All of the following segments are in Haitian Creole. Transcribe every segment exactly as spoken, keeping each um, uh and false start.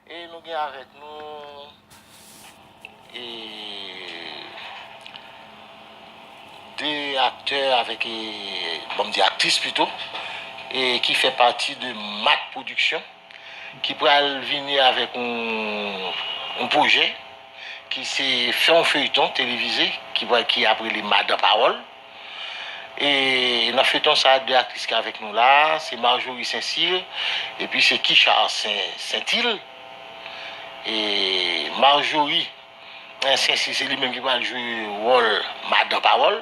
E nou gen avèk nou e de aktè avèk, e, bon, m di aktris pito, e ki fè pati de Mat Production, ki pral vini avèk yon, yon pwojè ki se fè yon feyton televize ki pral, ki ap rele Madan Pawòl. E nan feyton sa, de aktris ki avèk nou la, se Marjorie Saint-Cyr, epi se Kichard Saint, Saint-Il. E Marjorie, eh, Saint-Cyr, se li menm ki pral jwe wòl Madan Pawòl.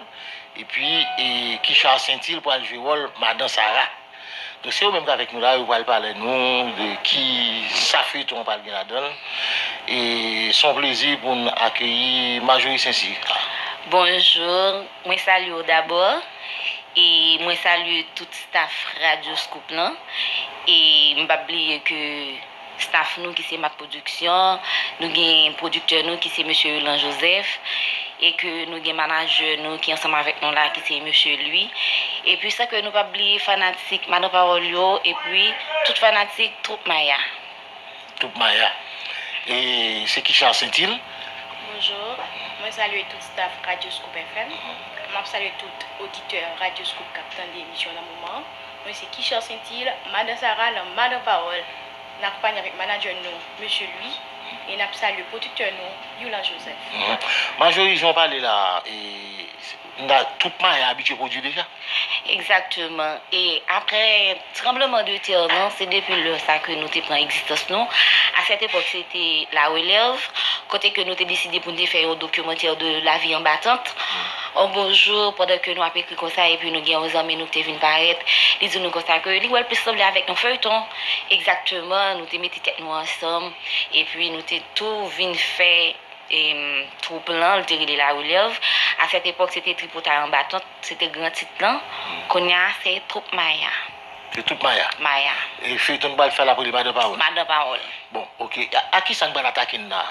Epi, e, Kichard Saint-Il pral jwe wòl Madan Sara. Donk, se yo menm k avèk nou la, yo pral pale nou de ki sa feyton an pral gen ladan l. E se yon plezi pou n akeyi Marjorie Saint-Cyr. Bonjou, mwen salye w dabò. E mwen salye tout staff Radio Scoop lan. E m p ap bliye ke staff nou ki se Mat Production, nou gen pwodiktè nou ki se mesye Yolan Joseph, e ke nou gen manajè nou ki ansanm avèk nou la ki se mesye Louis. Epi san ke nou p ap bliye fanatik Madan Pawòl yo, epi tout fanatik Twoup Maya. Twoup Maya. E se Kichard Saint-Il. Bonjou, mwen salye tout staff Radio Scoop F M. M ap salye tout oditè Radio Scoop k ap tande emisyon nan moman an. Mwen se Kichard Saint-Il, Madan Sara nan Madan Pawòl. N akonpanye avèk manadjè nou, mesye Louis, e n ap salye pwodiktè nou, Yolan Joseph. Mhm. Marjorie, jan w pale la, e, n a, Twoup Maya abitye pwodui deja? Egzakteman. E apre tranbleman de tè nan, se depi lè sa ke nou te pran egzistans nou. A sèt epòk, se te La Relèv, kote ke nou te deside pou n te fè yon dokimantè de lavi anba tant. Yon bon jou, pandan ke nou ap ekri konsa, epi nou gen yon zanmi nou ki te vin parèt, li di nou konsa ke li wè l plis sanble avèk yon feyton. Egzakteman, nou te mete tèt nou ansanm, epi nou te tou vin fè, em, twoup lan, li te rele La Relèv. A sèt epòk, se te Tripotay Anba Tant, se te gran tit lan. Kounye a, se Twoup Maya. Se Twoup Maya? Maya. E feyton nou pral fè la pou li Madan Pawòl? Madan Pawòl. Bon, oke. A, a kisa n pral atake n la?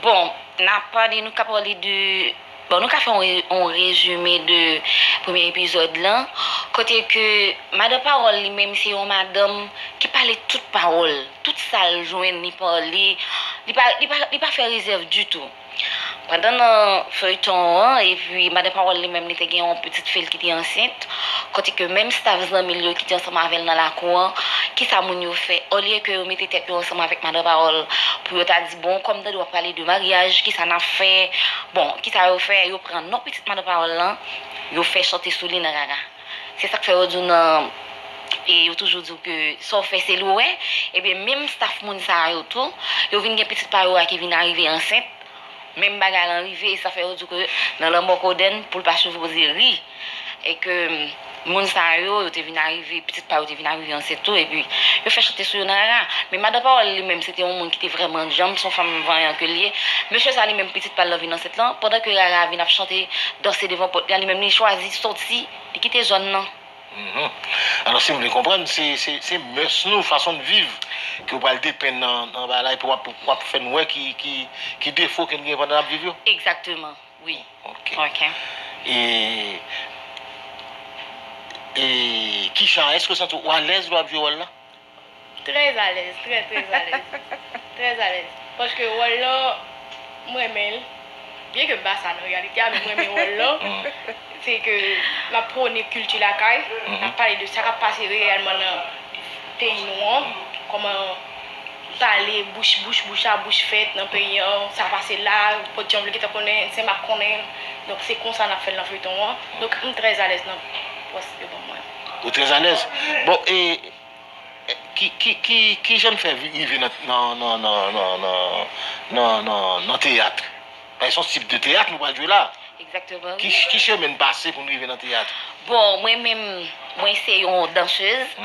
Bon, n ap pale, nou ka pale de, bon, nou ka fè yon re-, yon rezime de premye epizòd lan, kote ke Madan Pawòl li menm se yon madanm ki pale tout pawòl, tout sa l jwenn li pale, li pa, li pa, li pa fè rezèv ditou. Pandan nan feyton an, epi Madan Pawòl li menm li te gen yon pitit fi l ki te ansent, kote ke menm staff zanmi l yo ki te ansanm avè l nan lakou an, kisa moun yo fè? Olye ke yo mete tèt yo ansanm avèk Madan Pawòl pou yo ta di, bon, kòm tande w ap pale de maryaj, kisa n ap fè? Bon, kisa yo fè? Yo pran non pitit Madan Pawòl lan, yo fè chante sou li nan rara. Se sa k fè yo di w nan, e yo toujou di w ke sa w fè se li w wè. Ebyen, menm staff moun sa yo tou, yo vin gen pitit pa yo a ki vin arive ansent. Menm bagay lan rive, e sa fè yo di ke nan lanmò kodenn, poul pa sipoze ri. E ke, mm, moun sa yo, yo te vin arive, pitit pa yo te vin arive ansent tou, epi yo fè chante sou yo nan rara. Men Madan Pawòl li menm, se te yon moun ki te vrèman djanm, se yon fanm vanyan ke l ye. Mesye sa li menm, pitit pa l lan vin ansent lan, pandan ke rara vin ap chante, danse devan pòt li a, li menm li chwazi sòti, li kite zòn nan. Mhm. Alò, si m byen konprann, se, se, se mès nou, fason n viv, ke w pral depenn nan, nan bagay la, epi w ap, w ap fè n wè ki, ki, ki defo ke n gen pandan n ap viv yo? Egzakteman, wi. Ok. Ok. E, e Kicha, èske w santi w alèz lè w ap jwe wòl la? Trè alèz, trè, trè alèz. Trè alèz. Paske wòl lan, m renmen l. Byen ke m pa sa nan reyalite a, men m renmen wòl lan. Se ke m ap pwone kilti lakay, n ap pale de sa k ap pase reyèlman nan peyi nou an, kòman pale bouch, bouch, bouch a bouch fèt nan peyi an, sa pase la, Pòdyanm vle gentan konnen, Senmak konnen. Donk, se konsa n ap fè l nan feyton an. Donk, m trè alèz nan pòs yo ban mwen. Ou trè alèz? Bon, e, Ki, ki, ki, ki jan n fè vi-, rive nan, nan, nan teyat? Paske se yon tip de teyat nou pral jwe la. Egzakteman, wi. Ki, ki chemen n pase pou n rive nan teyat? Bon, mwen menm, mwen se yon dansez.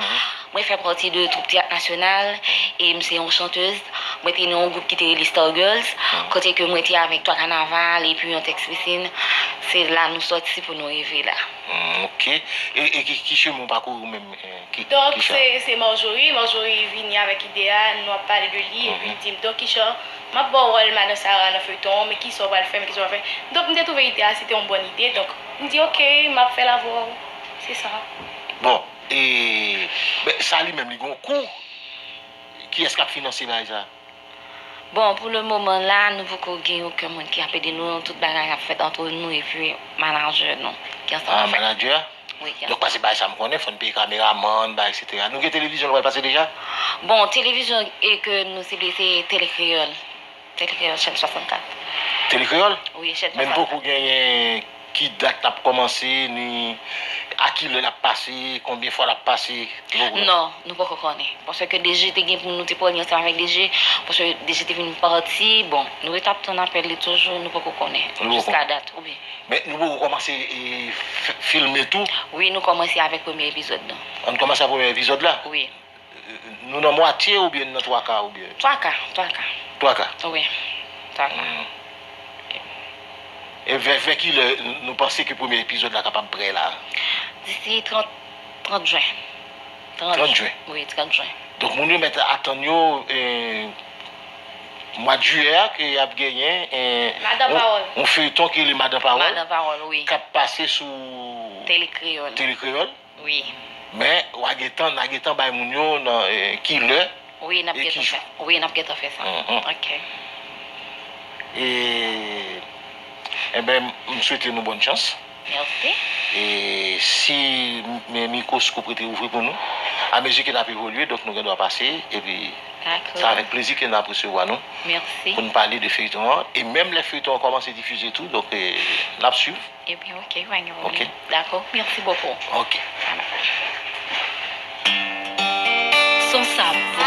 Mwen fè pati de twoup Teyat Nasyonal e m se yon chantez. Mwen te nan yon gwoup ki te rele Star Girls, kote ke mwen te avèk Twa Kanaval epi yon tèks pisin. Se la nou sòti pou nou rive la. Hmm, ok. E, e ki, ki chemen w pakouri ou menm, eh, ki, Donk, Kicha? Se, se Marjorie. Marjorie vini avèk ide a, nou ap pale de li, epi li di m, "Donk, Kicha, m ap ba w wòl Madan Sara nan feyton an, men kisa w pral fè, men kisa w pral fè?" Donk, m te twouve ide a, se te yon bòn ide. Donk, m di, "Ok, m ap fè l avè w." Se sa. Bon, e, ben, sa li menm, li gon kou. Kiyès k ap finanse bagay sa? Bon, pou le moman la, nou poko gen okenn moun ki ap ede nou. Tout bagay ap fèt ant nou epi manajè nou ki ansanm avèk. Ah, manajè a? Wi, ki ansanm. Donk, pase bagay sa m konnen, fò n peye kameramann, bagay, etsetera. Nou gen televizyon nou pral pase deja? Bon, televizyon e ke nou sible se Tele Kreyòl. Tele Kreyòl, chèn swasannkat. Tele Kreyòl? Wi, chèn swasannkat. Men n poko genyen ki dat l ap kòmanse, ni a kilè l ap pase, konbyen fwa l ap pase, nou poko konnen? Non, nou poko konnen. Paske D G te gen pou nou te premye ansanm avèk D G, paske D G te vin pati, bon, nou ret ap tann apèl li toujou, nou poko konnen. Nou poko konnen. Jiska dat, wi. Men nou poko kòmanse, e, f-, filme tou? Wi, nou kòmanse avèk premye epizòd la. Ann kòmanse ak premye epizòd la? Wi. Nou nan mwatye oubyen nou nan twa ka oubyen? Twa ka, twa ka. Twa ka? Wi, twa ka. Hmm. E vè, vè kilè nou panse ke premye epizòd la kapab prè la? Disi trant, trant jen. Trant jen? Wi, trant jen. Donk, moun yo mèt atann yo, e, mwa jiyè a ke y ap genyen, e, Madan Pawòl. Yon feyton ki rele Madan Pawòl. Madan Pawòl, wi. K ap pase sou Tele Kreyòl. Tele Kreyòl. Wi. Men, w a gentan, n a gentan bay moun yo nan, e, kilè e ki jou. Wi, n ap gentan fè. Wi, n ap gentan fè sa. Mhm. Ok. E, enben, m swete nou bòn chans. Mèsi. E si m-, men mikwoskòp rete ouvri pou nou, amezi ke n ap evolye, donk nou gen dwa pase, epi se avèk plezi ke n ap resevwa nou pou n pale de feyton an. E menm lè feyton an kòmanse difize tou, donk, e, n ap swiv. Ebyen, ok, pa gen pwoblèm. Ok. Dakò, mèsi bokou. Ok. Sa va. Son sa bon.